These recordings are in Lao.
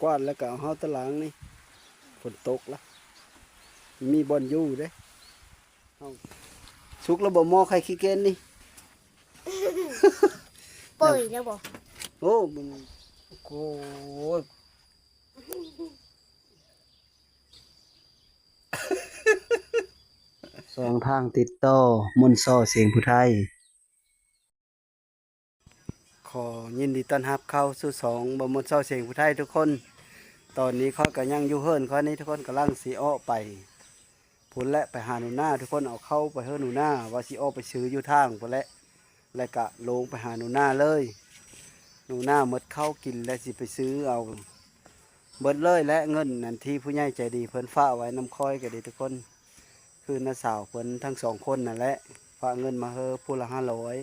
ກວາດແລ້ວກໍເອົາເຮົາຕະຫຼາງນີ້ ຝົນຕົກລະ ມີບ່ອນຢູ່ເດ້. ເຮົາ ສຸກແລ້ວບໍ່ໝໍ້ໄຂ່ຂີ້ເກນນີ້? ເປີຍແລ້ວບໍ່? ໂອ້ ມັນ ໂອ້ຍ ຊ່ອງທາງຕິດຕໍ່ ມົນຊໍສຽງຜູ້ໄທ. ຂໍຍິນດີຕ້ອນຮັບເຂົ້າສູ່ຊ່ອງ ບໍ່ມົນຊໍສຽງຜູ້ໄທທຸກຄົນ. ຕອນນີ້ຂ້ອຍກໍຍັງຢູ່ເຮືອນຂ້ອຍນີ້ທຸກຄົນ, ກຳລັງຊິອອກໄປພຸ້ນແຫຼະ ໄປຫາໜູນາທຸກຄົນ, ເອົາເຂົ້າໄປເຮືອນໜູນາ ວ່າຊິອອກໄປຊື້ຢູ່ທາງພຸ້ນແຫຼະ ແລ້ວກະລົງໄປຫາໜູນາເລີຍ. ໜູນາໝົດເຂົ້າກິນແລ້ວ ຊິໄປຊື້ເອົາເບິດເລີຍແຫຼະ ເງິນນັ້ນທີ່ຜູ້ໃຫຍ່ໃຈດີເພິ່ນຝາກໄວ້ນຳຂ້ອຍກໍດີທຸກຄົນ. ຄືນ້າສາວເພິ່ນທັງສອງຄົນນັ້ນແຫຼະ ຝາກເງິນມາເຮີຜູ້ລະຫ້າຮ້ອຍ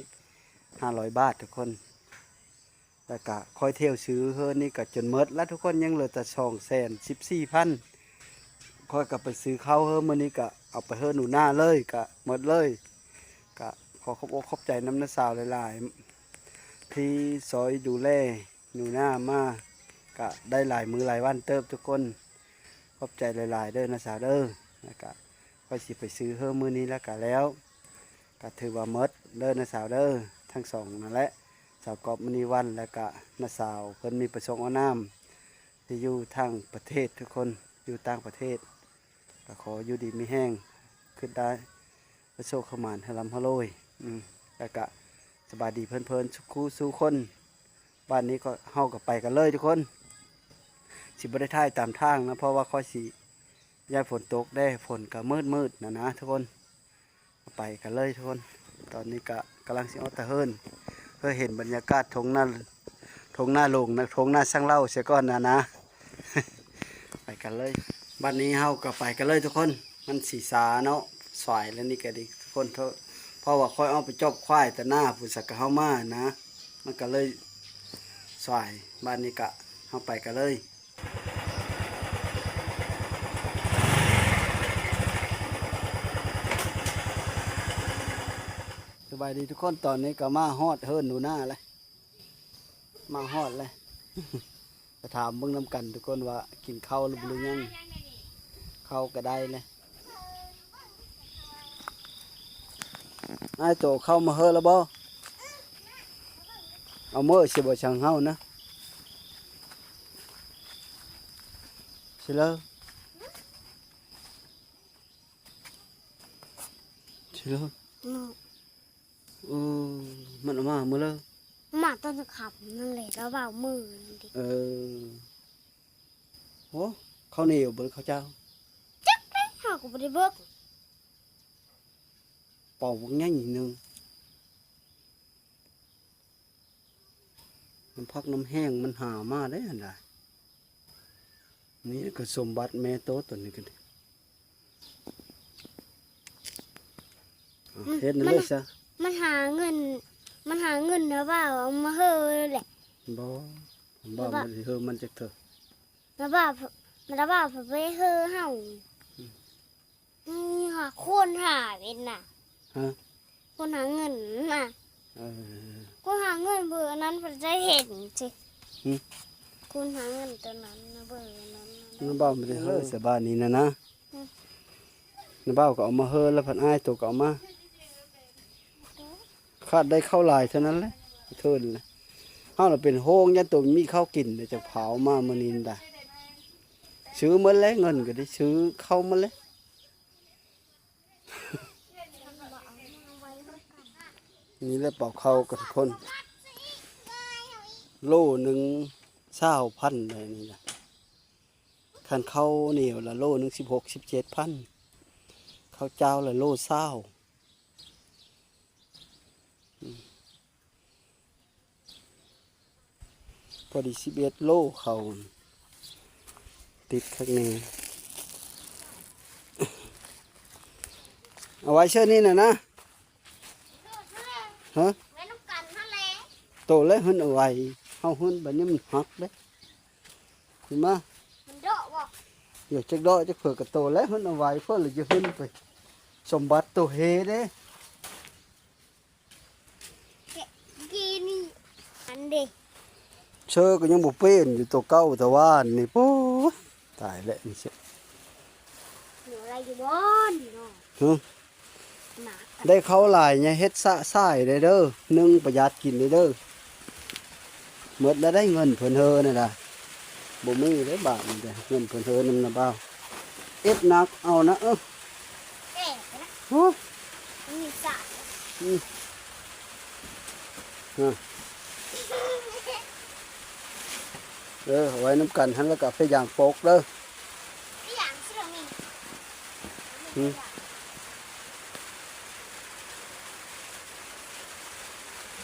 ຫ້າຮ້ອຍບາດທຸກຄົນ. ແລ້ວກະຂ້ອຍທ່ຽວຊື້ເຮີນີ້ກະຈົນໝົດລະທຸກຄົນ, ຍັງເຫຼືອແຕ່ສອງແສນສິບສີ່ພັນ. ຂ້ອຍກະໄປຊື້ເຂົ້າເຮີມື້ນີ້ກະເອົາໄປເຮີໜູນາເລີຍ ກະໝົດເລີຍ. ກະຂໍຂອບອົກຂອບໃຈນຳນ້າສາວຫຼາຍໆ ທີ່ຊ່ອຍດູແລໜູນາມາ ກະໄດ້ຫຼາຍມື້ຫຼາຍວັນເຕີບທຸກຄົນ. ຂອບໃຈຫຼາຍໆເດີນ້າສາວເດີ. ແລ້ວກະຂ້ອຍຊິໄປຊື້ເຮີມື້ນີ້ແລ້ວກະແລ້ວ. ກະຖືວ່າໝົດເດີນ້າສາວເດີ ທັງສອງນັ້ນແຫຼະ ສາວກອບ ມະນີວັນ ແລ້ວກະນ້າສາວເພິ່ນມີປະສົງ ເອົານ້ຳ ທີ່ຢູ່ທາງປະເທດທຸກຄົນ ຢູ່ຕ່າງປະເທດ ກະຂໍຢູ່ດີມີແຮງ ຂຶ້ນໄດ້ ປະໂຊກຂະໝານ ໃຫ້ລ່ຳໃຫ້ລວຍ. ອືມ ແລ້ວກະສະບາຍດີເພິ່ນໆ ສູ່ຄູ່ສູ່ຄົນ. ບາດນີ້ກໍ ເຮົາກໍໄປກັນເລີຍທຸກຄົນ. ຊິບໍ່ໄດ້ຖ່າຍຕາມທາງນະ ເພາະວ່າຂ້ອຍຊິ ຢ້ານຝົນຕົກເດ້ ຝົນກໍມືດໆນະນະທຸກຄົນ. ໄປກັນເລີຍທຸກຄົນ. ຕອນນີ້ກະກຳລັງຊິອອກຕາເຮືອນ ເພື່ອເຫັນບັນຍາກາດທົ່ງນາ ທົ່ງນາຫຼວງນະ ທົ່ງນາຊ່າງເລົ່າເສຍກ່ອນນະນະ. ໄປກັນເລີຍ. ບັດນີ້ເຮົາກໍໄປກັນເລີຍທຸກຄົນ. ມັນຊິສາເນາະ ສາຍແລ້ວນີ້ກໍດີທຸກຄົນ ເພາະ ເພາະວ່າຂ້ອຍອອກໄປຈອບຄວາຍແຕ່ໜ້າພຸ້ນ ສະກະເຮົາມານະ ມັນກໍເລີຍສາຍ. ບັດນີ້ກະເຮົາໄປກັນເລີຍ. ສະບາຍດີທຸກຄົນ. ຕອນນີ້ກໍມາຮອດເຮືອນໜູນາແລ້ວ ມາຮອດແລ້ວ. ໄປຖາມເບິ່ງນຳກັນທຸກຄົນວ່າກິນເຂົ້າຫຼືບໍ່ ຫຼືຍັງ. ເຂົ້າກໍໄດ້ແລ້ວ. ອ້າຍໂຕເຂົ້າມາເຮີແລ້ວບໍ່? ເອົາເມີຊິບໍ່ ຊ່າງເຮົານະ ຊິເລີ ຊິເລີ. ເອີ ມັນເອົາມາມື້ເລີ ມາຕອນຄ່ຳນັ້ນແຫຼະ ລາວວ່າມື້ນັ້ນຕິ. ເອີ ໂອ້ ເຂົ້າໜຽວບໍ່ ເຂົ້າເຈົ້າ? ຈັກແຫຼະ ເຮົາກໍບໍ່ໄດ້ເບິ່ງ. ເປົ່າບັກໃຫຍ່ໜຶ່ງ ນ້ຳພັກນ້ຳແຫ້ງມັນຫາມາໄດ້ຫັ້ນດາ. ນີ້ກໍສົມບັດແມ່ໂຕຕົນນີ້ກັນ ເຮັດນັ້ນເລີຍຊະ. ມັນຫາເງິນ ມັນຫາເງິນນະ ວ່າເອົາມາເຮີແຫຼະ. ບໍ່ ບໍ່ ບໍ່ໄດ້ເຮີມັນຈັກເທື່ອ. ລະວ່າ ລະວ່າໄປເຮີເຮົາ ອືມ ນີ້ຫາ ຄົນຫາເປັນນະ. ຮະ? ຄົນຫາເງິນນະ. ເອີ ຄົນຫາເງິນເບີນັ້ນເພິ່ນຈະເຫັນຊິ. ຫຶ? ຄົນຫາເງິນຕົວນັ້ນນະ ເບີນັ້ນນະ. ນ້າບ່າວບໍ່ໄດ້ເຮີຊະ ບາດນີ້ນະນະ. ອືມ ນ້າບ່າວກໍເອົາມາເຮີ ແລ້ວພັດອ້າຍໂຕກໍເອົາມາ. ຂາດໄດ້ເຂົ້າຫຼາຍເທົ່ານັ້ນແຫຼະ ເທີນແຫຼະ. ເຮົາລະເປັນຫ່ວງ ຢ້ານໂຕມີເຂົ້າກິນ ແລ້ວຈະພາເອົາມາມື້ນີ້ນະ. ຊື້ໝົດແຫຼະ ເງິນກໍໄດ້ຊື້ເຂົ້າໝົດແຫຼະ. ນີ້ແຫຼະ ເປົ່າເຂົ້າກັນຄົນ ໂລໜຶ່ງຊາວພັນໄດ໋ນີ້ນະ. ຄັນເຂົ້າໜຽວລະໂລໜຶ່ງສິບຫົກ ສິບເຈັດພັນ ເຂົ້າຈ້າວລະໂລຊາວ. ອືມ ພໍດີສິບເອັດໂລ ເຂົ້າຕິດຄັກແນ່. ເອົາໄວ້ເຊີນີ້ນະນະ. ຮະ? ໄວ້ນຳກັນຫັ້ນແຫຼະ. ໂຕແລ້ວຫັ້ນເອົາໄວ້ ເຮົາຫັ້ນບັດນີ້ມັນຫັກເດ້. ຂຶ້ນມາ ມັນເດາະບໍ່? ຢ່າຈັກເດາະຈັກເຜີກະໂຕແລ້ວຫັ້ນເອົາໄວ້ ເພິ່ນລະຈະຂຶ້ນໄປສົມບັດໂຕເຮເດ້. ແກະ ກີ່ນີ້ ອັນເດ ໃ ເຊີກໍຍັງບໍ່ເປັນຢູ່ ໂຕເກົ່າແຕ່ວານນີ້. ໂອ້ຍ ຕາຍແລ້ວນີ້ເຊີ ເຫຼືອໄດ້ຢູ່ບໍ່ນີ້ເນາະ? ຫຶ ໜາ ໄດ້ເຂົ້າຫຼາຍ ຢ່າເຮັດສະສາຍເດີ. ໜຶ່ງ ປະຢັດກິນເດີ. ໝົດແລ້ວໄດ໋ເງິນເພິ່ນເຮີນັ້ນນະ ບໍ່ມີເດ້ບາດນີ້ເດ້ ເງິນເພິ່ນເຮີນຳນະບ່າວ. ເອັດໜັກເອົານະ ເອີ ແຕກນະ ໂອ້ຍ ມີສາຍ ອືມ ຮະ ເອີ ເອົາໄວ້ນຳກັນຫັ້ນ ແລ້ວກໍເອົາຜ້າຢາງປົກເດີ.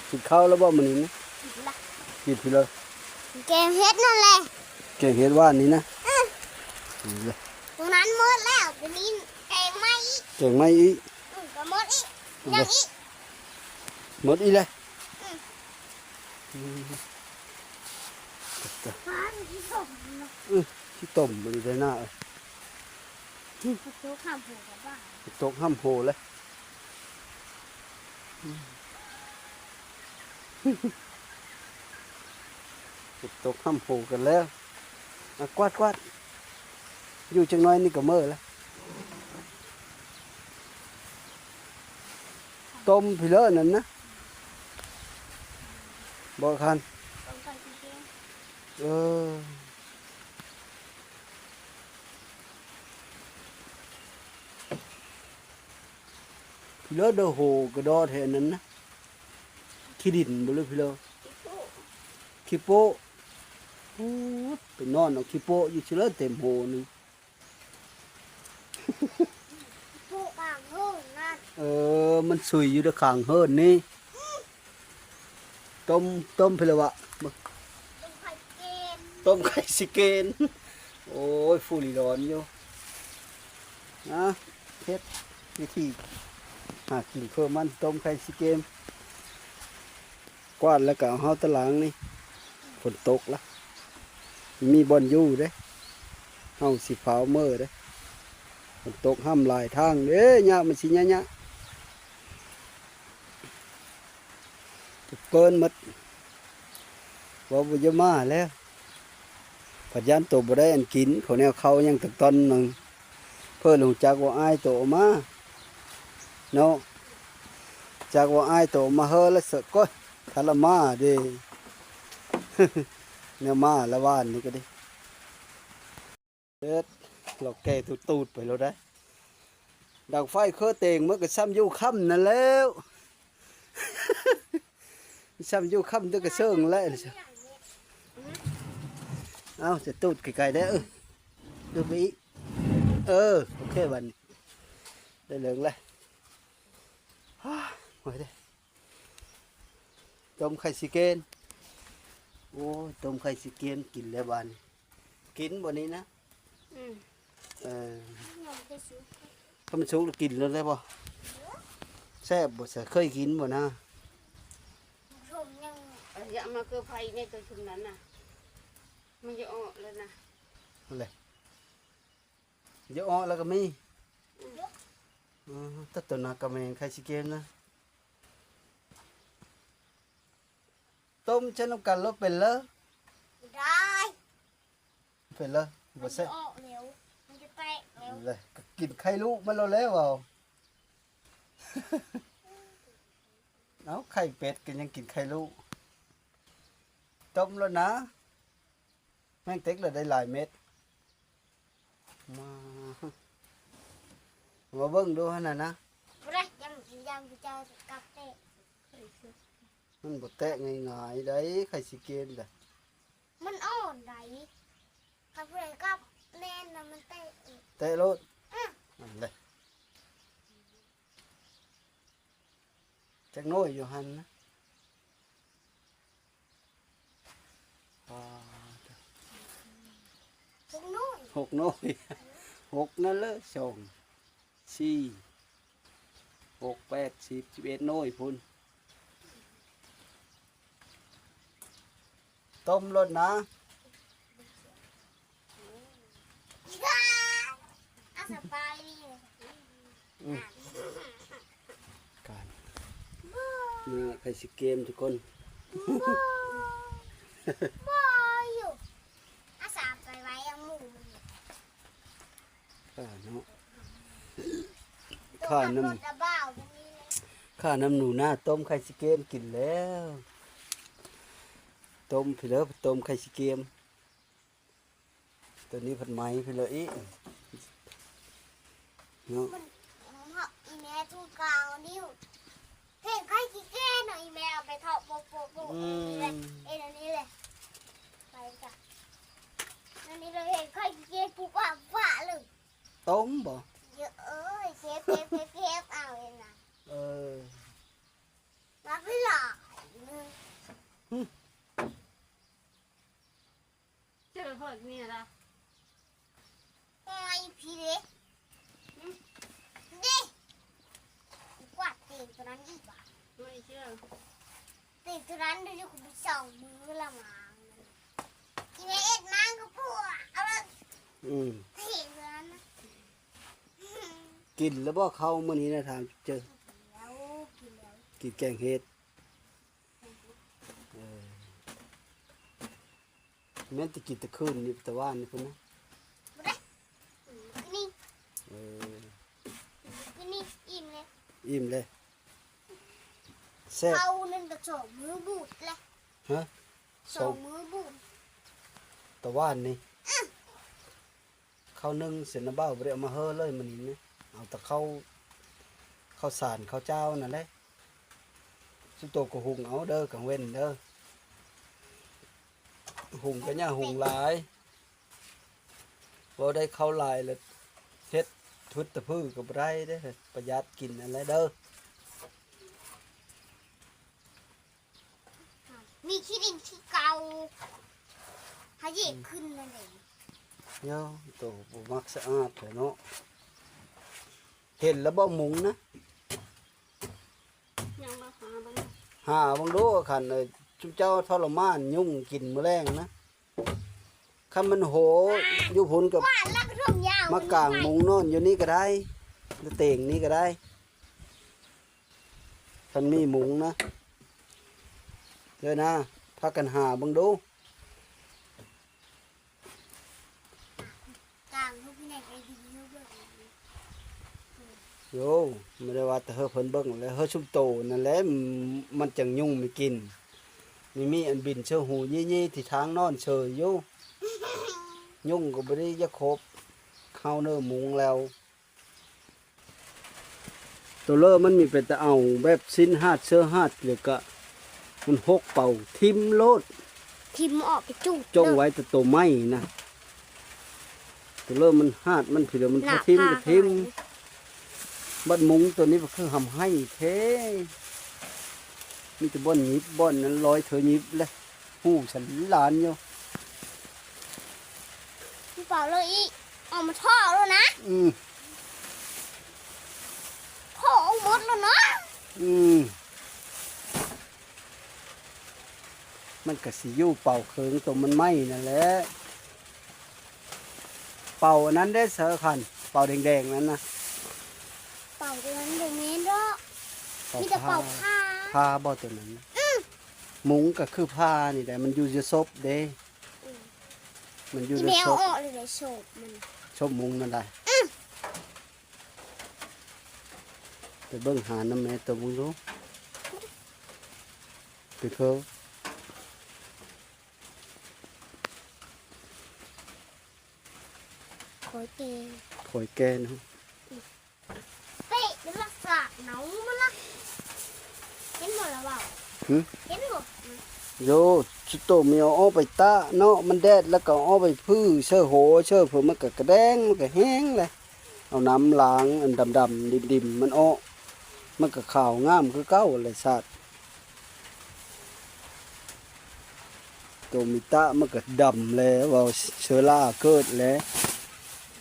ກິນເຂົ້າແລ້ວບໍ່ມື້ນີ້ນະ? ກິນລະ ກິນພີ້ເລີຍ ແກງເຫັດນັ້ນແຫຼະ ແກງເຫັດຫວານນີ້ນະ. ເອີ ກິນເລີຍ ຕົວນັ້ນໝົດແລ້ວ ຕົວນີ້ແກງໃໝ່ອີກ ແກງໃໝ່ອີກ. ອື ກໍໝົດອີກ ຍັງອີກ ໝົດອີກແລ້ວ. ອື ອື ປານຊິຕົ້ມເນາະ ອື ຊິຕົ້ມບໍ່ໄດ້ນະ. ເອີ ຝົນຕົກຫ້ຳໂຫກັບບ້ານ ຝົນຕົກຫ້ຳໂຫເລີຍ. ຝົນຕົກຫ້ຳໂຫກັນແລ້ວ. ອາ ກວາດໆ ຢູ່ຈັກໜ້ອຍນີ້ກໍເມີແລ້ວ. ຕົ້ມພີ້ເລີນັ້ນນະ ບໍ່ຄັນ ເອີ. ພີ້ເລີເດີ ໂຫກະດໍແຖວນັ້ນນະ ຂີ້ດິນບໍ່ເລີ ພີ້ເລີ ຂີ້ໂປ້ ໂອ້ ໄປນອນເອົາຂີ້ໂປ້ຢູ່ຊິເລີ ເຕັມໂຫໜຶ່ງ ໂພກາງເຫີນນັ້ນ. ເອີ ມັນຊຸຍຢູ່ເດີ ຄາງເຫີນນີ້. ຕົ້ມ ຕົ້ມເພິ່ນລະວະ ຕົ້ມໄຂ່ຊິເກນ ຕົ້ມໄຂ່ຊິເກນ. ໂອ້ຍ ຟູລີດອນຢູ່. ນະ ເຮັດວິທີຫາກິນເພື່ອມັນ ຕົ້ມໄຂ່ຊິເກນ. ກວາດແລ້ວກໍເອົາເຮົາຕະຫຼາງນີ້ ຝົນຕົກລະ ມີບ່ອນຢູ່ເດ້ ເຮົາຊິຟ້າວເມີເດ້. ຝົນຕົກຫ້ຳຫຼາຍທາງເດ້ ຍາກ ມັນຊິຍະໆ ເປີນໝົດ ເວົ້າບໍ່ຢາກມາແລ້ວ. ພັດຢ້ານໂຕບໍ່ໄດ້ອັນກິນ ເຂົາແນວເຂົ້າຍັງຕັກຕ່ອນໜຶ່ງ ເພິ່ນຮູ້ຈັກວ່າອ້າຍໂຕເອົາມາເນາະ ຈັກວ່າອ້າຍໂຕເອົາມາເຮີລະສະ ໂອ້ຍ ທະລະມາເດ້ ແນວມາລະວານນີ້ກໍດີ. ເຮັດ ລອກແກ່ຕູດໆໄປໂລດໄດ໋ ດັງໄຟເຄີເຕັງ ມັນກໍຊ່ຳຢູ່ຄ່ຳນັ້ນແລ້ວ. ຊ່ຳຢູ່ຄ່ຳເດີກະເຊິ່ງແຫຼະ. ເອົ້າ ຈະຕູດໄກໆໄດ້ ເອີ ຕູດໄປອີກ ເອີ ໂອເຄ ບັດນີ້ໄດ້ເລິງແລ້ວ. ໂອ້ຍເດ້ ຕົ້ມໄຂ່ຊິເກນ ໂອ້ຍ ຕົ້ມໄຂ່ຊິເກນກິນແລ້ວບາດນີ້ ກິນບໍ່ນີ້ນະ? ອືມ ເອີ ຍັງບໍ່ສຸກ ຖ້າມັນສຸກແລ້ວກິນໂລດໄດ້ບໍ່? ແຊບບໍ່? ເຄີຍກິນບໍ່ນະ? ຊົມຍັງ ເອີ ຢ່າມາເກືອໄຟໃນຕົວຊຸມນັ້ນນະ ມັນຈະອອກແລ້ວນະ ນັ້ນແຫຼະ ຈະອອກແລ້ວກໍມີ ອືມ ເອີ ແຕ່ຕົວໜ້າກໍແມ່ນໄຂ່ຊິເກນນະ. ຕົ້ມໃສ່ນຳກັນໂລດ ເປັນເລີ ບໍ່ໄດ້ ເປັນເລີ ມັນບໍ່ແຊບ ອອກແລ້ວ ມັນຈະແຕກແລ້ວ ແລ້ວກໍກິນໄຂ່ລູກມັນໂລດແລ້ວເອົາ ເອົາ ໄຂ່ເປັດກໍຍັງກິນໄຂ່ລູກ ຕົ້ມໂລດນະ. ແມ່ງເຕັກລະໄດ້ຫຼາຍເມັດ ມາ ມາເບິ່ງດູຫັ້ນນະ ບໍ່ໄດ້ ຍັງ ຍັງຈະກັບເຕະ ມັນບໍ່ແຕກງ່າຍໆໄດ໋ ໄຂ່ຊິເກນນະ ມັນອ່ອນໄດ໋ ຄັນຜູ້ໃດກັບແໜ້ນນະ ມັນເຕະ ເຕະໂລດ ອື ນັ້ນແຫຼະ ຈັກໜ່ວຍຢູ່ຫັ້ນນະ? ປາດ ຫົກໜ່ວຍ ຫົກໜ່ວຍ ຫົກນັ້ນເລີຍ ສອງ ສີ່ ຫົກ ແປດ ສິບ ສິບເອັດໜ່ວຍພຸ້ນ. ຕົ້ມໂລດນະ ອືມ ການ ເມື່ອໃຜຊິເກມທຸກຄົນ ບໍ່ ບໍ່ ເນາະ ຂ້ານ້ຳ ຂ້ານ້ຳໜູນາ ຕົ້ມໄຂ່ຊີເກມກິນແລ້ວ. ຕົ້ມພີ້ເດີ ຕົ້ມໄຂ່ຊີເກມ. ໂຕນີ້ພັດໄໝພີ້ເລີອີກເນາະ. ມັນ ເຮົາ ອີແມ່ຕ້ອງກາງເອົານິ້ວ ເຫັນຂ້ອຍຂີ້ເກຍເນາະ ອີແມ່ເອົາໄປເທາະໂປະໆໆ ອືມ ເຮັດອັນນີ້ແຫຼະ ເຮັດອັນນີ້ແຫຼະ ໄປຈ້ະ ອັນນີ້ເລີຍ ເຫັນຂ້ອຍຂີ້ເກຍປຸກວ່າຟ້າເລີຍ. ຕົ້ມບໍ່? ເອີຍ ເກັບໆໆ ເອົາເອງນະ. ເອີ ມາພີ່ຫຼາຍໜຶ່ງ. ເຈີເພິ່ນນີ້ລະ ໂອ້ຍ ພີ້ເດ້ ເດ້ ກວາດຕີນໂຕນັ້ນອີກບາດ. ໂອ້ຍ ເຈີ ຕີນໂຕນັ້ນຢູ່ ສອງມື້ລະມາ ອີແມ່ເອັດມາກໍປົວເອົາລະ. ອືມ ເຫັນໂຕນັ້ນນະ. ກິນແລ້ວບໍ່ເຂົ້າມື້ນີ້ນະ ຖາມເຈີ? ກິນແລ້ວ ກິນແລ້ວ ກິນແກງເຫັດ. ເອີ ແມ່ນແຕ່ກິນແຕ່ຄືນນີ້ ແຕ່ວານນີ້ພຸ້ນນະ. ບໍ່ໄດ້ ກິນນີ້ ເອີ ກິນນີ້ ອີ່ມເລີຍ ອີ່ມເລີຍ ແຊບ. ເຂົ້ານັ້ນກໍສອງມື້ບູດແຫຼະ. ຮະ? ສອງ ສອງມື້ບູດ ແຕ່ວານນີ້. ເຂົ້າໜຶ່ງເສນະບ່າວບໍ່ໄດ້ເອົາມາເຮີເລີຍມື້ນີ້ນະ ເອົາແຕ່ເຂົ້າ ເຂົ້າສານເຂົ້າຈ້າວນັ້ນແຫຼະ. ຊຸໂຕກໍຫຸງເອົາເດີ ກາງເວັນເດີ ຫຸງກໍຢ່າຫຸງຫຼາຍ ບໍ່ໄດ້ເຂົ້າຫຼາຍລະເຮັດພຶດຕະພືກໍບໍ່ໄດ້ເດ້ ປະຢັດກິນຫັ້ນແຫຼະເດີ. ມີຂີ້ດິນຂີ້ເກົາ ພະເຢກຂຶ້ນນັ້ນເອງ. ໂຍ ໂຕບໍ່ມັກສະອາດແທ້ເນາະ. ເຫັນແລ້ວບໍ່ມຸງນະ? ຍັງບໍ່ຫາເບິ່ງ ຫາເບິ່ງດູ ຄັນ ເອີ ຊຸມເຈົ້າທໍລະມານຍຸງກິນມື້ແລງນະ. ຄັນມັນໂຫຢູ່ພຸ້ນກໍ ກວາດແລ້ວກໍຖົງຍາວ ມາກາງມຸງນອນຢູ່ນີ້ກໍໄດ້ ຢູ່ເຕີງນີ້ກໍໄດ້ ຄັນມີມຸງນະ. ເດີນາ ພາກັນຫາເບິ່ງດູ. ກາງລູກໃຫຍ່ໄປດີເບິ່ງ. ໂຍ ບໍ່ໄດ້ວ່າແຕ່ເຮີເພິ່ນເບິ່ງແຫຼະ ເຮີຊຸມໂຕນັ້ນແຫຼະ ມັນຈັ່ງຍຸງມີກິນ. ມີ ມີອັນບິນເຊີຫູຢີ່ໆ ທີ່ທາງນອນເຊີຢູ່. ຍຸງກໍບໍ່ໄດ້ຢາກຄົບ ເຮົາເນີມຸງແລ້ວ. ໂຕເລີມັນມີເປັນຕາເອົາ ແບບຊິນຫາດເຊີຫາດ ແລ້ວກະມັນຫົກເປົ່າຖິ້ມໂລດ ຖິ້ມອອກໄປຈູດ ຈົ່ງໄວ້ແຕ່ໂຕໃໝ່ນະ. ໂຕເລີມັນຫາດມັນພີ້ ມັນ ໜ້າ ຖິ້ມ ພາ ກໍຖິ້ມ. ບັດມຸງໂຕນີ້ມັນຄືຫຳໄຫ້ແທ້ ມີແຕ່ບ່ອນຫຍິບ ບ່ອນນັ້ນລອຍເທີຫຍິບແຫຼະ. ຫູສັນຫຼານຢູ່ ເປົ່າເລີຍອີກ ເອົາມາທໍ່ໂລດນະ. ອືມ ທໍ່ອອກໝົດໂລດນະ. ອືມ ມັນກະຊິຢູ່ເປົ່າເຄິ່ງໂຕມັນໃໝ່ນັ້ນແຫຼະ. ເປົ່າອັນນັ້ນເດ້ ເຊີຄັນ ເປົ່າແດງໆນັ້ນນະ. ເປົ່າໂຕນັ້ນບໍ່ແມ່ນດອກ ເປົ່າ ມີແຕ່ເປົ່າ ພາ ພາ ພາບໍ່ໂຕນັ້ນ? ອືມ ມຸງກໍຄືພານີ້ແຫຼະ ມັນຢູ່ ຢູ່ສົບເດ້. ອືມ ມັນຢູ່ ອີແມ່ເອົາອອກເລີຍ ສົບມັນ ສົບມຸງນັ້ນໄດ໋. ອືມ ໄປເບິ່ງຫານຳແມ່ໂຕເບິ່ງດູ ໄປເພີ ຄອຍແກ່ ຄອຍແກ່ເນາະ. ເປະເປັນລັກສະໜາວມັນລະ ເຫັນບໍ່ລະເວົ້າ? ຫຶ? ເຫັນບໍ່? ໂຢ ຊຸໂຕມີເອົາອອກໄປຕາກເນາະ ມັນແດດ ແລ້ວກໍເອົາອອກໄປຜື່ເຊີໂຫເຊີເຜີ ມັນກໍກະແດງ ມັນກໍແຫ້ງແຫຼະ. ເອົານ້ຳລ້າງອັນດຳໆ ດິ່ມໆ ມັນອອກ ມັນກໍຂາວງາມຄືເກົ່າແຫຼະຊາດ. ໂຕມີຕາກມັນກໍດຳແລ້ວ ເວົ້າເຊື້ອລາເກີດແລ້ວ.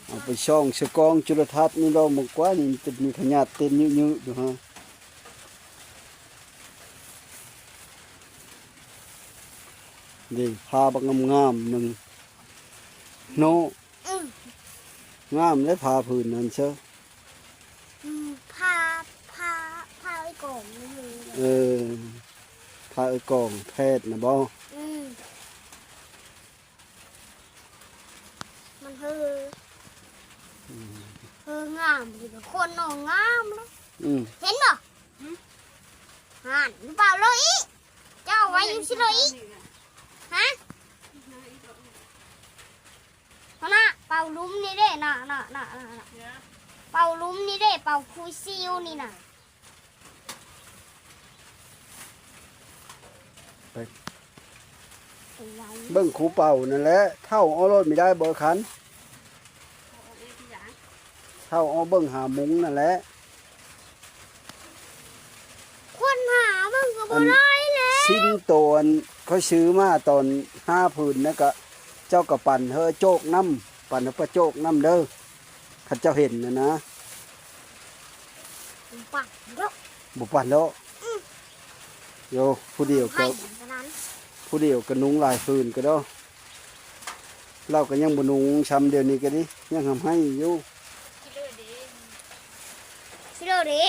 ເອົາໄປຊ່ອງໃສ່ກ້ອງຈຸລະທັດນີ້ດອກ ເບິ່ງກວ່ານີ້ ມີພະຍາດເຕັ້ນຍືດໆຢູ່ຫັ້ນ. ນີ້ ຜ້າບັກງາມໆໜຶ່ງເນາະ. ອືມ ງາມເດ້ຜ້າຜືນນັ້ນເຊີ. ອືມ ຜ້າ ຜ້າ ຜ້າເອື້ອຍກອງນີ້ເລີຍ. ເອີ ຜ້າເອື້ອຍກອງແພດນະບໍ? ອືມ ມັນເຮີ ເ ເອີ ງາມເດ ຄົນເນາະ ງາມເນາະ. ອືມ ເຫັນບໍ່? ຫັ້ນ ເປົ່າເລີຍອີກ ເຈົ້າເອົາໄວ້ຢູ່ຊິເລີຍອີກ ຮະ? ຫັ້ນນະ ເປົ່າຫຼຸມນີ້ເດ້ ນະ ນະ ນະ ນະ ເປົ່າຫຼຸມນີ້ເດ້ ເປົ່າຄຸຍຊິວນີ້ນະ. ໄປ ເບິ່ງຄູເປົ່ານັ້ນແຫຼະ ເຖົ້າເອົາໂລດ ມີໄດ້ບໍ່ຄັນ ເຖົ້າເອົາເບິ່ງຫາມຸງນັ້ນແຫຼະ. ຄົ້ນຫາເບິ່ງກໍບໍ່ໄດ້ແລ້ວ ຊີ້ນໂຕອັນຂ້ອຍຊື້ມາຕອນຫ້າຜືນນະ ກະເຈົ້າກະປັນເຮີໂຈກນຳ ປັນເຮີປາໂຈກນຳເດີ. ຄັນເຈົ້າເຫັນນະນະ ບໍ່ປັນດອກ ບໍ່ປັນດອກ. ອືມ ໂຢ ຜູ້ດຽວກະ ຜູ້ດຽວກະນຸ່ງຫຼາຍຜືນກະດອກ ລາວກະຍັງບໍ່ນຸ່ງຊ້ຳ ດຽວນີ້ກະດີ ຍັງຮ່ຳໄຫ້ຢູ່. ຊິເລີເດ້ ຊິເລີເດ້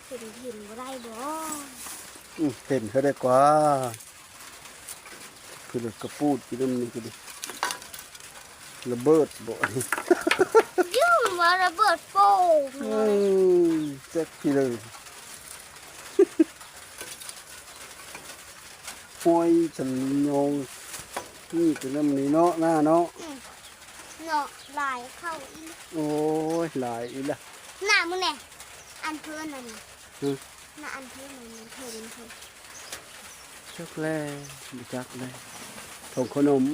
ເຫັນ ເຫັນບໍ່ໄດ້ບໍ່? ອືມ ເຫັນເທື່ອໃດກວ່າ. ຄືລົດກະປູດຢູ່ນຳນີ້ກະດີ ລະເບີດບໍ່? ຢູ່ວ່າລະເບີດໂປ່ງ. ອືມ ຈັກຊິເລີ ຫ້ອຍສັນຍອງ ນີ້ກະນຳນີ້ເນາະ ໜ້າເນາະ. ອືມ ເນາະ ຫຼາຍເຂົ້າອີກ. ໂອ້ຍ ຫຼາຍອີກລະ ໜ້າ ມຶງແນ່ ອັນເພິ່ນນັ້ນນະ. ຮະ? ນະ ອັນເທິງມັນ ມັນເທິງ ມັນເທິງ ຈັກແລ້ວ ບໍ່ຈັກແລ້ວ ຖົງຂະໜົມ.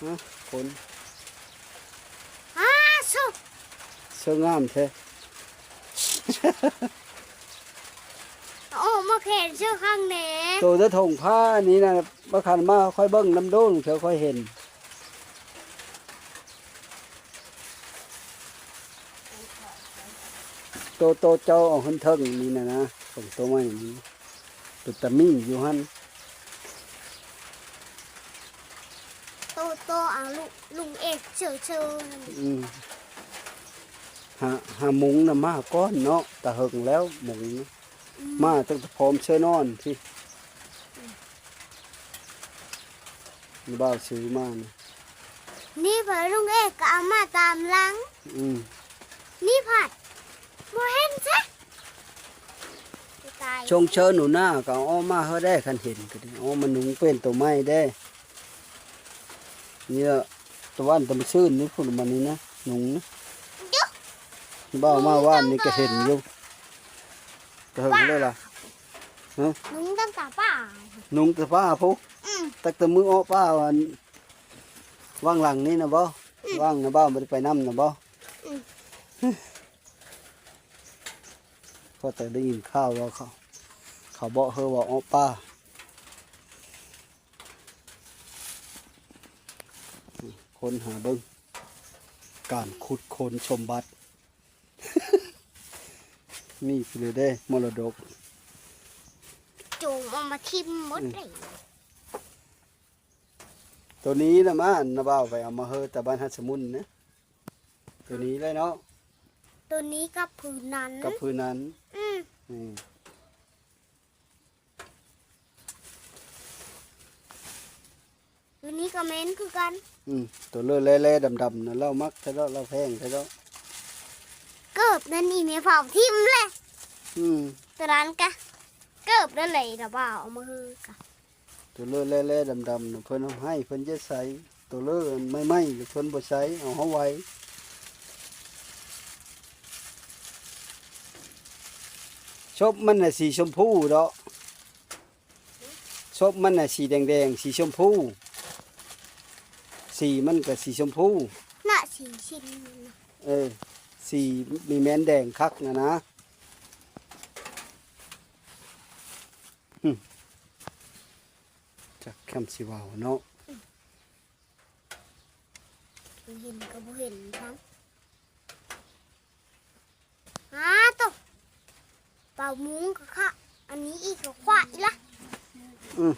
ຮະ ຄົນ ອ້າ ໂຊ ໂຊງາມແທ້. ໂອ້ ມາແຂນເສື້ອຂ້າງແດ່ ໂຕແຕ່ຖົງຜ້ານີ້ນະ. ບໍ່ຄັນມາຄ່ອຍເບິ່ງນຳໂດນ ເທື່ອຄ່ອຍເຫັນ ໂຕ ໂຕເຈົ້າເອົາຫັ້ນເທິງນີ້ນະນະ ຂອງໂຕໃໝ່ນີ້ ເປັນຕາມີຢູ່ຫັ້ນ. ໂຕ ໂຕເອົາລຸງ ລຸງເອກເຊີໆ ອືມ ຫາ ຫາມຸງນະມາກ່ອນເນາະ ຕາເຫິງແລ້ວມຸງ ອືມ ມາຕັ້ງແຕ່ພ້ອມເຊີນອນພີ້ ອືມ ບ່າວຊື້ມານີ້ ນີ້ພັດລຸງເອກກໍເອົາມາຕາມຫຼັງ ອືມ ນີ້ພັດບໍ່ເຫັນຊະ ຕາຍ ຊົງເຊີນໜູນາກໍເອົາອອກມາເຮີແດ່ ຄັນເຫັນກໍດີ ເອົາມານຸ່ງເປັນໂຕໃໝ່ແດ່. ນີ້ລະ ຕະວັນຕະມາຊື່ນນີ້ພຸ້ນ ມານີ້ນະ ນຸ່ງນະ ເອີ ບ່າວມາວານນີ້ກໍເຫັນຢູ່ ແຕ່ເຫິງແລ້ວລະ ຫະ ນຸ່ງຕັ້ງແຕ່ປ່າ ນຸ່ງແຕ່ປ່າພຸ້ນ ອືມ ຕັ້ງແຕ່ມື້ເອາະປ່າ ອັນ ຫວ່າງຫຼັງນີ້ນະບໍ່? ອືມ ຫວ່າງນະບ່າວບໍ່ໄດ້ໄປນຳນະບໍ່? ອືມ ພໍແຕ່ໄດ້ຍິນຂ່າວວ່າເຂົາ ເຂົາເບາະເຮີວ່າເອາະປ່າ ຄົ້ນຫາເບິ່ງ ການຂຸດຄົ້ນສົມບັດ ມີຄືເດ້ມໍລະດົກ ໂຈມເອົາມາຖິ້ມໝົດ ອືມ ເລີຍ. ໂຕນີ້ລະມາ ອັນນະບ່າວໄປເອົາມາເຮີແຕ່ບ້ານຫາດສະໝຸນນະ ໂຕນີ້ແຫຼະເນາະ ໂຕນີ້ກັບຜືນນັ້ນ ກັບຜືນນັ້ນ ອືມ ນີ້ ໂຕນີ້ກໍແມ່ນຄືກັນ ອືມ ໂຕເລີແລ່ໆດຳໆນະ ລາວມັກແທ້ເນາະ ລາວແພງແທ້ເນາະ ເກີບນັ້ນອີ່ແມ່ເຜົາຖິ້ມແຫຼະ ອືມ ໂຕນັ້ນກະເກີບນັ້ນແຫຼະ ລະບ່າວເອົາມາເຮີກະ ໂຕເລີແລ່ໆດຳໆນະ ເພິ່ນເອົາໃຫ້ ເພິ່ນຈະໃສ່ ໂຕເລີໃໝ່ໆ ເພິ່ນບໍ່ໃສ່ ເອົາເຮົາໄວ້ ສົບມັນນະສີຊົມພູດອກ ສົບມັນນະສີແດງໆ ສີຊົມພູ ສີມັນກະສີຊົມພູ ນະ ສີຊິນ ເອີ ສີມີແມ່ນແດງຄັກນະນະ. ຫຶ ຈັກຄຳຊິເວົ້າເນາະ ເຫັນກໍບໍ່ເຫັນຊ້ຳ ຫາໂຕ ເປົ່າມຸງກໍຂະ ອັນນີ້ອີກກໍຂວາອີກລະ ອືມ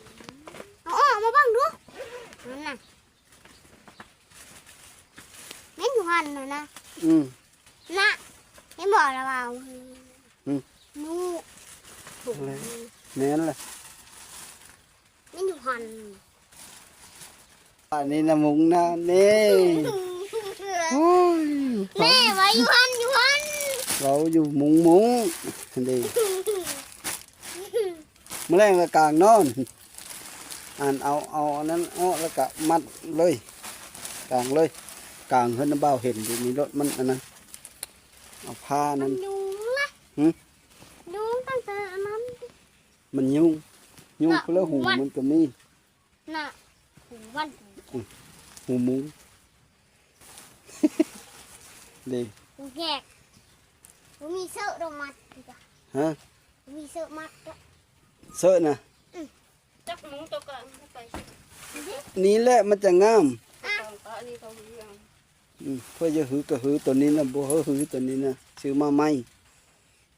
ເອົາອອກມາເບິ່ງດູ ນັ້ນນະ ແມ່ນຢູ່ຫັ້ນນະນະ ອືມ ນະ ເຫັນບໍ່ລະວ່າ ລູກ ແມ່ນແຫຼະ ແມ່ນຢູ່ຫັ້ນ ອັນນີ້ນະມຸງນະ ນີ້ ໂອ້ຍ ແມ່ວ່າຢູ່ຫັ້ນ ຢູ່ຫັ້ນ ເວົ້າຢູ່ມຸງ ມຸງ ຫັ້ນເດ້ ມື້ແລງລະກາງນອນ ອັນ ເອົາ ເອົາອັນນັ້ນອອກ ແລ້ວກະມັດເລີຍ ກາງເລີຍ ກາງເຮືອນນ້າບ່າວເຫັນຢູ່ນີ້ໂລດ ມັນອັນນັ້ນ ເອົາຜ້ານັ້ນ ມັນຍຸງລະ ຫື ຍຸງຕັ້ງແຕ່ອັນນັ້ນ ມັນຍຸງ ຍຸງ ລະ ຄົນລະຫູ ມັນ ມັນກະມີ ນະ ຫູມັນ ອືມ ຫູໝູ ເດ້ ຫູແຍກ ບໍ່ມີເສີດອກມາ ຮະ ບໍ່ມີເສີດມັດ ເສີດນະ ອືມ ຈັກໝູຕົວກາງໄປ ນີ້ແຫຼະມັນຈະງາມ ອະ ອືມ ເພື່ອຈະຫືກະຫື ໂຕນີ້ນະ ບໍ່ຫື ໂຕນີ້ນະ ຊື້ມາໃໝ່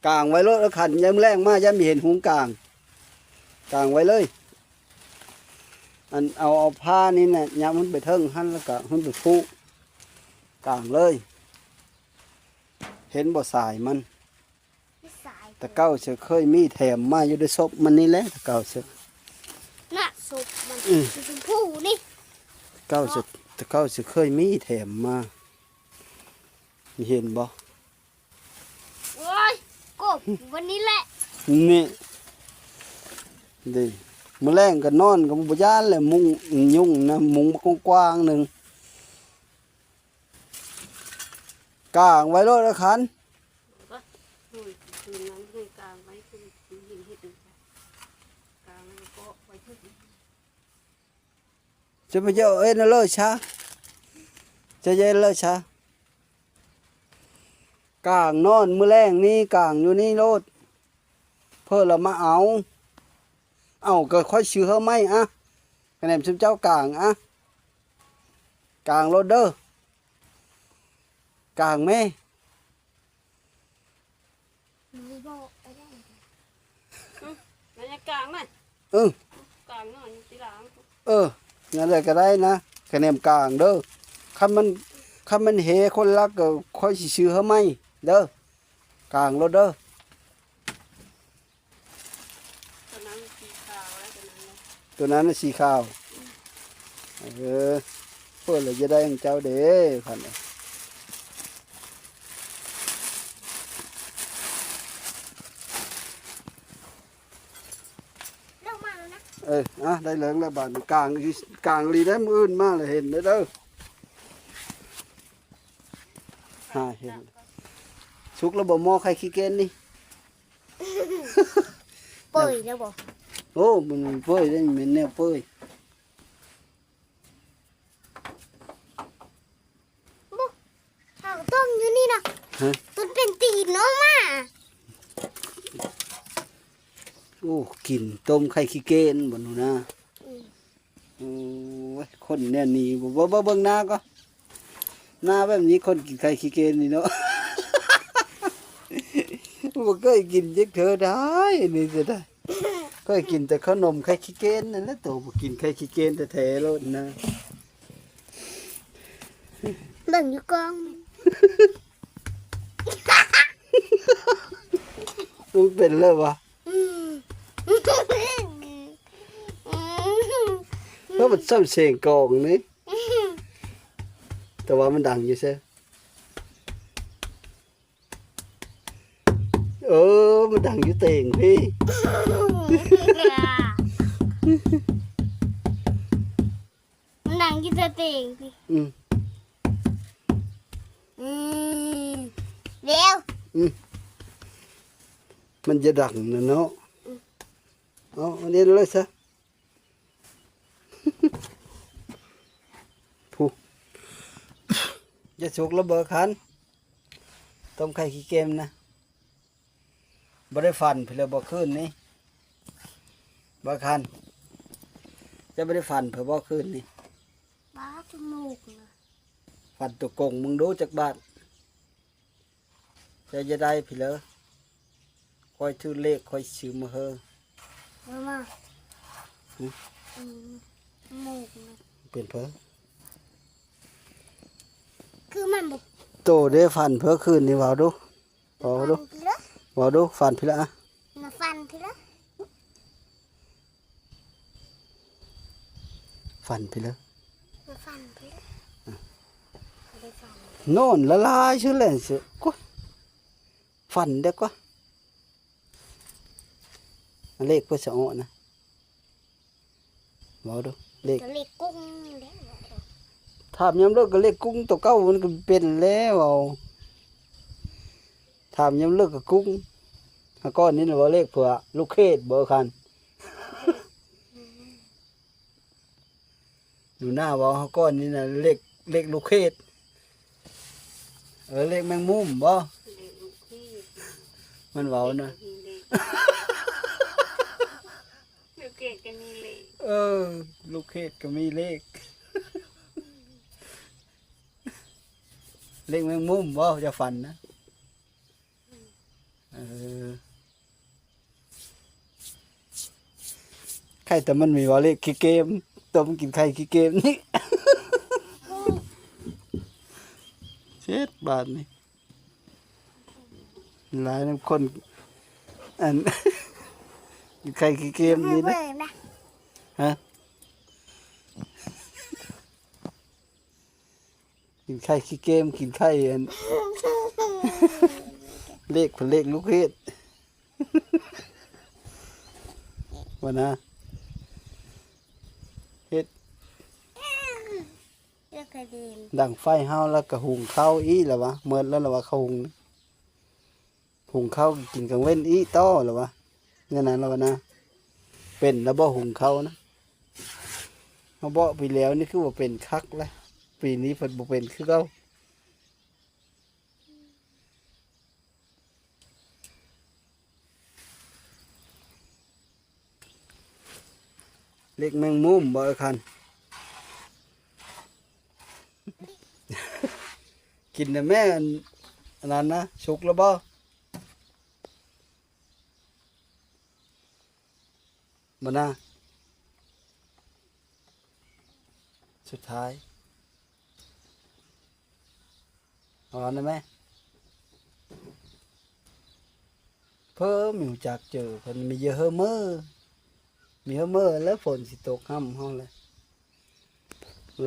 ກາງໄວ້ໂລດ ຄັນຍາມແລງມາ ຢ່າມີເຫັນຫຸງກາງ ກາງໄວ້ເລີຍ ອັນ ເອົາ ເອົາຜ້ານີ້ນະ ຍັບຂຶ້ນໄປເທິງຫັ້ນ ແລ້ວກະຂຶ້ນໄປຜູກ ກາງເລີຍ ເຫັນບໍ່ສາຍມັນ ສາຍ ແຕ່ເກົ່າເສຍເຄີຍມີແຖມມາຢູ່ໃນສົບມັນນີ້ແຫຼະ ແຕ່ເກົ່າເສຍ ນະ ສົບມັນ ອືມ ສີຊົມພູນີ້ ເກົ່າເສຍ ແຕ່ເກົ່າເສຍເຄີຍມີແຖມມາ ເຫັນບໍ່? ໂອ້ຍ ກົບວັນນີ້ແຫຼະ ນີ້ ເດ້ ມື້ແລງກໍນອນກໍບໍ່ຢ້ານແຫຼະ ມຸງຍຸງນະ ມຸງກວ້າງໆໜຶ່ງ ກາງໄວ້ໂລດລະຄັນ ໂອ້ຍ ຄືນນັ້ນເຄີຍກາງໄວ້ ຄືເຫັນເຮັດ ກາງແລ້ວກໍໄວ້ ຈະໄປເຈົ້າເອັນເລີຊະ ຈະເຢັນເລີຊະ ກາງນອນມື້ແລງນີ້ ກາງຢູ່ນີ້ໂລດ ເພິ່ນລະມາເອົາ ເອົາກໍຂ້ອຍຊື້ໃຫ້ໃໝ່ອະ ຄະແນນຊຸມເຈົ້າກາງອະ ກາງໂລດເດີ ກາງແມ້. ອືມ ໄລຍະກາງນະ ເອີ ກາງໜ້ອຍທີຫຼັງ ເອີ ນັ້ນແຫຼະກໍໄດ້ນະ ຄະແນນກາງເດີ ຄັນມັນ ຄັນມັນເຫຄົນລັກກໍຂ້ອຍຊິຊື້ໃຫ້ໃໝ່ເດີ ກາງໂລດເດີ. ຕົວນັ້ນສີຂາວ ແລ້ວຕົວນັ້ນນະ ຕົວນັ້ນນະສີຂາວ ເອີ ເປີດແລ້ວຈະໄດ້ຂອງເຈົ້າເດ້ ຄັນ ເອີ ອ່ະ ໄດ້ເລີງແລ້ວບາດນີ້ ກາງ ກາງອີ່ຫຼີໄດ້ ມື້ອື່ນມາແລ້ວເຫັນເດີ ຫາເຫັນ ສຸກແລ້ວບໍ່ ໝໍ້ໄຂ່ຂີ້ເກນນີ້? ເປີຍແລ້ວບໍ່? ໂອ້ ມັນເປີຍເດ້ ແມ່ນແນວເປີຍ ບໍ່ ເອົາຕົ້ມຢູ່ນີ້ນະ ຮະ ຕົ້ນເປັນຕີນອອກມາ ໂອ້ ກິນຕົ້ມໄຂ່ຂີ້ເກນບໍ່ໜູນາ ອືມ. ໂອ້ຍ ຄົນແນວນີ້ ເບິ່ງ ເບິ່ງ ເບິ່ງໜ້າກໍ ໜ້າແບບນີ້ຄົນກິນໄຂ່ຂີ້ເກນນີ້ເນາະ ບໍ່ເຄີຍກິນຈັກເທື່ອໄດ໋ ນີ້ເສຍດາຍ ເຄີຍກິນແຕ່ເຂົ້າໜົມໄຂ່ຂີ້ເກນນັ້ນແຫຼະ ໂຕບໍ່ກິນໄຂ່ຂີ້ເກນແທ້ໆໂລດນະ ເບິ່ງຢູ່ກ້ອງ ມັນເປັນແລ້ວວະ? ອືມ ແລ້ວມັນຊ້ຳສຽງກອງນີ້ ແຕ່ວ່າມັນດັງຢູ່ເຊີ ເອີ ມັນດັງຢູ່ເຕີງພີ້. ມັນດັງຢູ່ແຕ່ເຕີງພີ້ ອືມ ອືມ ແລ້ວ ອືມ ມັນຈະດັງນະເນາະ ອືມ ເອົາ ອັນນີ້ເລີຍຊະ ຜູ້ ຈະສຸກແລ້ວເບີຄັນ ຕົ້ມໄຂ່ຂີ້ເກນນະ. ບໍ່ໄດ້ຝັນເພິ່ນເລີຍບໍ່ຄືນນີ້ ບໍ່ຄັນ ເຈົ້າບໍ່ໄດ້ຝັນເພິ່ນບໍ່ຄືນນີ້ ບາດຈະໝູກນະ ຝັນຕົວກົງມຶງດູຈັກບາດ ເຈົ້າຈະໄດ້ເພິ່ນເລີຍ ຂ້ອຍຖືກເລກ ຂ້ອຍຊື້ມາເຮີ ມາ ຫຶ ອືມ ໝູກນະ ເປັນເພິ່ນ ຄືມັນບໍ່ ໂຕເດ້ຝັນເພິ່ນຄືນນີ້ ເວົ້າດູ. ເວົ້າດູ ເອົາ ເວົ້າດູ ຝັນພີ້ລະ ມາຝັນພີ້ລະ ຝັນພີ້ລະ ມາຝັນພີ້ລະ ບໍ່ໄດ້ຝັນ ນອນລະລາຍຊື່ແຫຼະ ໂອ້ຍ ຝັນເດ້ກວ່າ ເລກເພິ່ນສະເອາະນະ ເວົ້າດູ ເລກ ກໍເລກກຸ້ງນີ້ແຫຼະ ຖາມຍາມເລີກກໍເລກກຸ້ງໂຕເກົ່າ ມັນກໍເປັນແລ້ວ ເອົາ ຖາມຍາມເລີກກໍກຸ້ງ ຫາກ້ອນນີ້ນະ ເວົ້າເລກເພື່ອລູກເຂດບໍ່ຄັນ ໜູນາເວົ້າຫາກ້ອນນີ້ນະ ເລກ ເລກລູກເຂດ ເອີ ເລກແມງມຸມບໍ່ ເລກລູກເຂດ ມັນເວົ້ານະ ເລກ ລູກເຂດກໍມີເລກ ເອີ ລູກເຂດກໍມີເລກ ເລກແມງມຸມບໍ່ ເຈົ້າຝັນນະ ເອີ ໄຂ່ແຕ່ມັນມີເວົ້າເລກຂີ້ເກມ ຕົ້ມກິນໄຂ່ຂີ້ເກມນີ້ ເຊັດບາດນີ້ ຫຼາຍນຳຄົນ ອັນ ກິນໄຂ່ຂີ້ເກມນີ້ນະ ຮະ ກິນໄຂ່ຂີ້ເກມ ກິນໄຂ່ອັນ ເລກເພິ່ນເລກລູກເຂດ ວ່ານະ ເຮັດ ດັງໄຟເຮົາແລ້ວກໍຫຸງເຂົ້າອີກລະວະ ໝົດແລ້ວລະວະ ເຂົ້າຫຸງ ຫຸງເຂົ້າກິນກາງເວັນອີກຕໍ່ລະວະ ແນວນັ້ນລະວະນະ ເປັນລະບໍ່ຫຸງເຂົ້ານະ ມາເບາະປີແລ້ວນີ້ຄືວ່າເປັນຄັກແລ້ວ ປີນີ້ເພິ່ນບໍ່ເປັນຄືເກົ່າ ເລກແມງມຸມບໍ່ ເອີ ຄັນ ກິນນະແມ່ ອັນ ອັນນັ້ນນະ ສຸກແລ້ວບໍ່? ບໍ່ນາ ສຸດທ້າຍ ເອົານະແມ່ ເພີ່ມຮູ້ຈັກເຈີເພິ່ນ ມີເຢີເຮີເມີ ມີເຮີເມີແລ້ວ ຝົນຊິຕົກຫ້ຳເຮົາແຫຼະ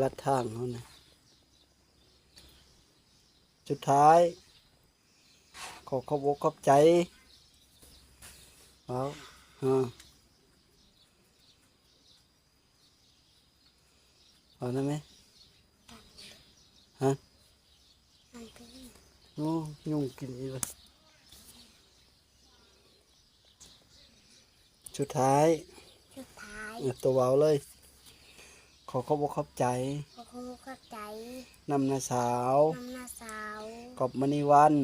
ລັດທາງເຮົານະ ສຸດທ້າຍ ຂໍຂອບອົກຂອບໃຈ ເວົ້າ ຮະ ເອົານະແມ່ ຮະ ໂອ້ ຍຸງກິນອີກແລ້ວ ສຸດທ້າຍ ສຸດທ້າຍ ເອີ ໂຕເວົ້າເລີຍ ຂໍຂອບອົກຂອບໃຈ ຂໍຂອບອົກຂອບໃຈ ນຳນ້າສາວ ນຳນ້າສາວ ກອບມະນີວັນ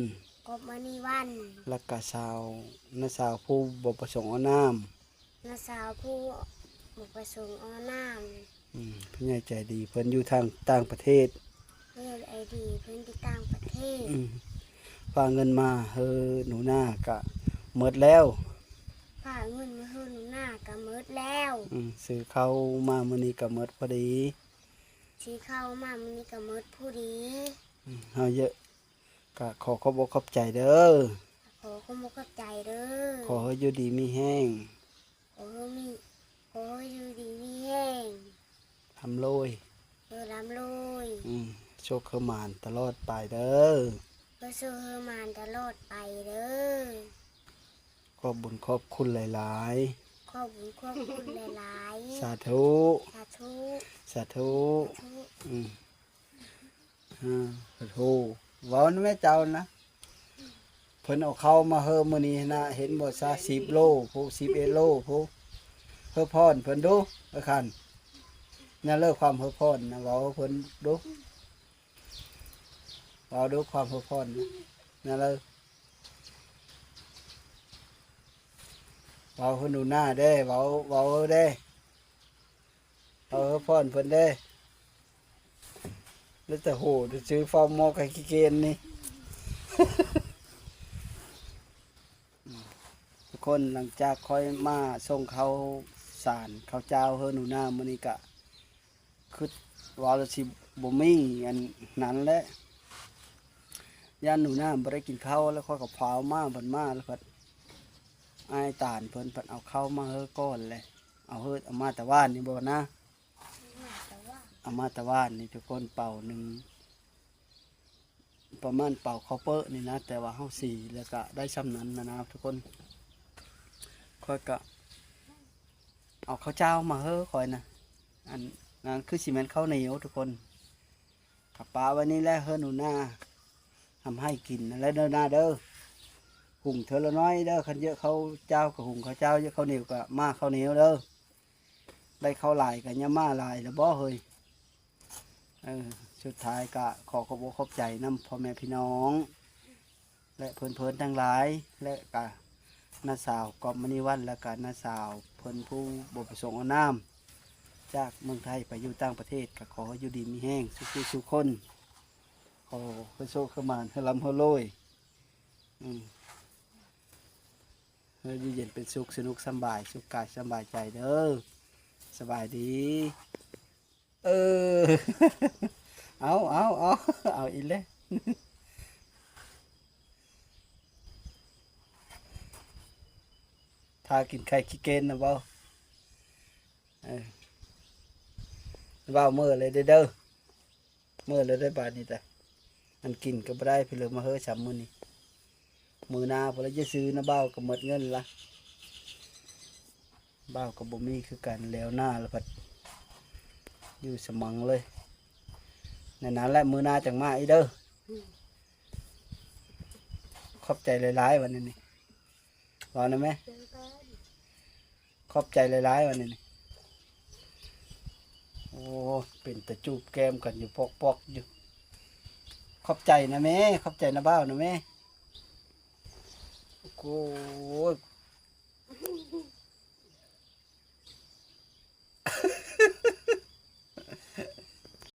ກອບມະນີວັນ ແລ້ວກະສາວ ນ້າສາວຜູ້ບໍ່ປະສົງອອກນາມ ນ້າສາວຜູ້ບໍ່ປະສົງອອກນາມ ອືມ ຜູ້ໃຫຍ່ໃຈດີ ເພິ່ນຢູ່ທາງຕ່າງປະເທດ ຜູ້ໃຫຍ່ໃຈດີ ເພິ່ນຢູ່ຕ່າງປະເທດ ອືມ ຝາກເງິນມາໃຫ້ໜູນາກະໝົດແລ້ວ ຝາກເງິນມາໃຫ້ໜູນາກະໝົດແລ້ວ ອືມ ຊື້ເຂົ້າມາມື້ນີ້ກະໝົດພໍດີ ຊື້ເຂົ້າມາມື້ນີ້ກະໝົດພໍດີ ອືມ ເຮົາເຢີ ກະຂໍຂອບອົກຂອບໃຈເດີ ຂໍຂອບອົກຂອບໃຈເດີ ຂໍໃຫ້ຢູ່ດີມີແຮງ ຂໍໃຫ້ມີ ຂໍໃຫ້ຢູ່ດີມີແຮງ ລ່ຳລວຍ ເອີ ລ່ຳລວຍ ອືມ ໂຊກໃຫ້ໝານຕະຫຼອດໄປເດີ ເອີ ໂຊກໃຫ້ໝານຕະຫຼອດໄປເດີ ຂອບບຸນຂອບຄຸນຫຼາຍໆ ຂອບບຸນຂອບຄຸນຫຼາຍໆ ສາທຸ ສາທຸ ສາທຸ ສາທຸ ອືມ ອາ ໂທ ເວົ້ານຳແມ່ເຈົ້ານະ ເພິ່ນເອົາເຂົ້າມາເຮີມື້ນີ້ນະ ເຫັນບໍ່ຊະ ສິບໂລພຸ້ນ ສິບເອັດໂລພຸ້ນ ເຮີພອນເພິ່ນດູເອີຄັນ ນັ້ນເລີ ຄວາມເຮີພອນນະ ເວົ້າເພິ່ນດູ ເວົ້າດູຄວາມເຮີພອນນະ ນັ້ນເລີ ເວົ້າເພິ່ນດູໜ້າເດ້ ເວົ້າ ເວົ້າເດີ ເອົາໃຫ້ພອນເພິ່ນເດ້ ແລ້ວແຕ່ໂຫດຊື່ ຟ້າວໝໍ້ໄກ່ຂີ້ເກນນີ້ ທຸກຄົນ ຫຼັງຈາກຂ້ອຍມາສົ່ງເຂົ້າສານເຂົ້າເຈົ້າໃຫ້ໜູນາມື້ນີ້ກະ ຄິດວ່າລະຊິບໍ່ມີອັນນັ້ນແຫຼະ ຢ້ານໜູນາບໍ່ໄດ້ກິນເຂົ້າ ແລ້ວຂ້ອຍກໍຟ້າວມາ ບັດມາແລ້ວພັດ ອ້າຍຕານເພິ່ນ ເພິ່ນເອົາເຂົ້າມາເຮີກ່ອນແຫຼະ ເອົາເຮີ ເອົາມາແຕ່ວານນີ້ບໍ່ນາ ເອົາມາແຕ່ວານນີ້ທຸກຄົນ ເປົາໜຶ່ງ ປະມານເປົາເຂົ້າເປິນີ້ນະ ແຕ່ວ່າເຮົາສີແລ້ວກະໄດ້ຊ່ຳນັ້ນນະນາທຸກຄົນ ຂ້ອຍກະເອົາເຂົ້າເຈົ້າມາເຮີຂ້ອຍນະ ອັນນັ້ນຄືຊິແມ່ນເຂົ້າໜຽວທຸກຄົນ ກະປະໄວ້ນີ້ແຫຼະເຮີໜູນາ ທຳໃຫ້ກິນນັ້ນແຫຼະເດີນາເດີ ຫຸງເທື່ອລະໜ້ອຍເດີ ຄັນເຢີະເຂົ້າເຈົ້າກະຫຸງເຂົ້າເຈົ້າ ເຢີະເຂົ້າໜຽວກະໝ້າເຂົ້າໜຽວເດີ ໄດ້ເຂົ້າຫຼາຍກະຢ່າໝ້າຫຼາຍລະບໍ່ເຮີຍ. ເອີ ສຸດທ້າຍກະຂໍຂອບອົກຂອບໃຈນຳພໍ່ແມ່ພີ່ນ້ອງ ແລະເພິ່ນໆທັງຫຼາຍ ແລະກະນ້າສາວກອບມະນີວັນ ແລະກະນ້າສາວເພິ່ນຜູ້ບໍ່ປະສົງອອກນາມ ຈາກເມືອງໄທໄປຢູ່ຕ່າງປະເທດ ກະຂໍໃຫ້ຢູ່ດີມີແຮງສູ່ຜູ້ສູ່ຄົນ ຂໍໃຫ້ໂຊກໃຫ້ໝານ ໃຫ້ລ່ຳໃຫ້ລວຍ ອືມ ໃຫ້ຢູ່ເຢັນເປັນສຸກ ສະໜຸກສຳບາຍ ສຸກກາຍສຳບາຍໃຈເດີ ສະບາຍດີ. ເອີ ເອົາ ເອົາ ເອົາ ເອົາອີກແລ້ວ ຖ້າກິນໄຂ່ຂີ້ເກນນະເວົ້າ ເອີ ເວົ້າເມີແລ້ວເດີ ເມີແລ້ວເດີບາດນີ້ແຫຼະ ອັນກິນກະບໍ່ໄດ້ ເພິ່ນເລີຍມາເຮີຊ້ຳມື້ນີ້ ມື້ໜ້າພຸ້ນລະຈະຊື້ນະ ບ່າວກະໝົດເງິນລະ ບ່າວກະບໍ່ມີຄືກັນ ແລ້ວໜ້າລະພັດຢູ່ສະມັງເລີຍ ແນວນັ້ນແຫຼະ ມື້ໜ້າຈັ່ງມາອີກເດີ ຂອບໃຈຫຼາຍໆ ບາດນີ້ ເວົ້ານຳແມ່ ຂອບໃຈຫຼາຍໆ ບາດນີ້ ໂອ້ ເປັນຕາຈູບແກ້ມກັນຢູ່ປອກໆຢູ່ ຂອບໃຈນະແມ່ ຂອບໃຈນະບ່າວນະແມ່. ໂອ້ຍ